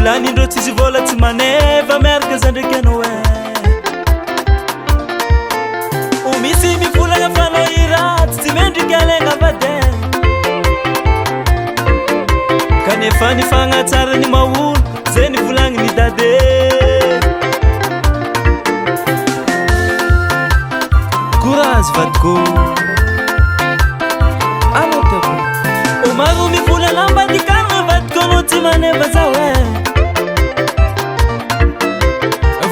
Volanindreo tsisy vôla tsy maneva miaraka za ndraiky anao e. O misy mivolagna fa anao i ratsy tsy mendrika alaigna vady e. Kanefa ny fagnatsara ny maha-olo zay nivolagniny dada e. Courage vadiko. Anao tiako. O maro mivolagna ambadika agny vadiko anao tsy maneva zaho e.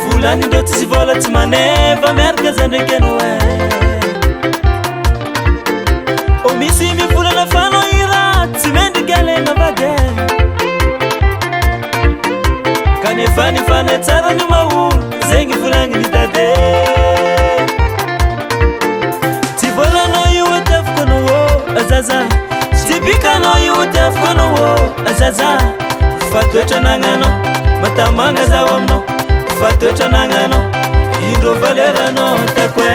Volanindreo tsisy vôla tsy maneva miaraka za ndraiky anao e. O misy mivolagna fa anao i ratsy tsy mendrika alaigna vady e. Kanefa ny fanatsara ny maha-olo zegny volagniny dada e. Tsy vôlanao io tiaviko anao ô zaza, tsy bikanao io tiaviko anao ô zaza. Fa toetra anagnanao matamagna zaho aminao, fa toetra anagnanao indro valeranao tiako e.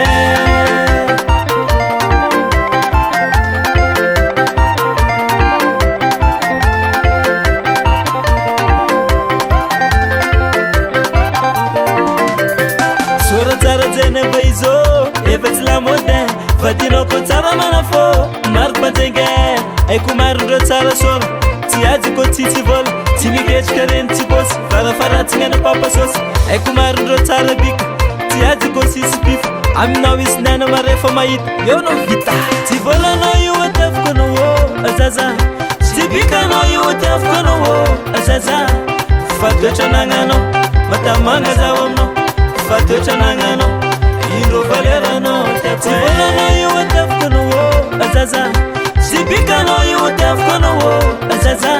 Sora tsara Geneva izy efa tsy la mode. Vadinao ko tsara manafô maro mpanjenga. Haiko maro ndreo tsara sora tsy azy ko tsisy vôla. Tsy miketrika reny tsy bosy farafaratsy ana papa sosy. Haiko maro ndreo tsara bika tsy azy ko sisy pifa. Aminao izy nana marefa mahita eo no vita. Tsy vôlanao io tiaviko anao ô zaza, tsy bikanao io tiaviko anao ô zaza. Fa toetra anagnanao matamagna zaho aminao, fa toetra anagnanao indro valeranao tiako. Tsy vôlanao io tiaviko anao ô zaza, tsy bikanao io tiaviko anao ô zaza.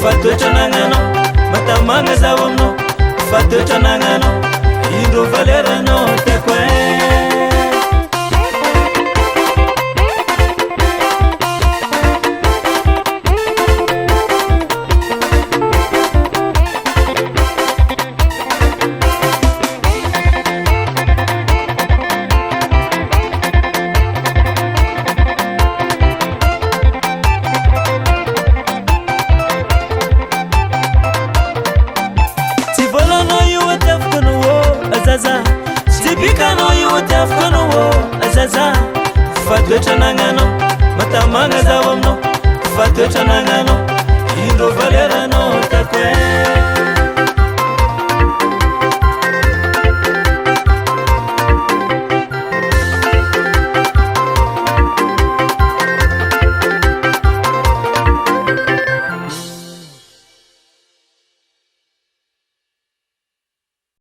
Fa toetra anagnanao matamagna zaho aminao, fa toetra anagnanao indro valeranao tiako e. Tsy vôlanao io tiaviko anao ô zaza, tsy bikanao io tiaviko anao ô zaza. Fa toetra anagnanao matamagna zaho aminao, fa toetra anagnanao indro valeranao tiako e.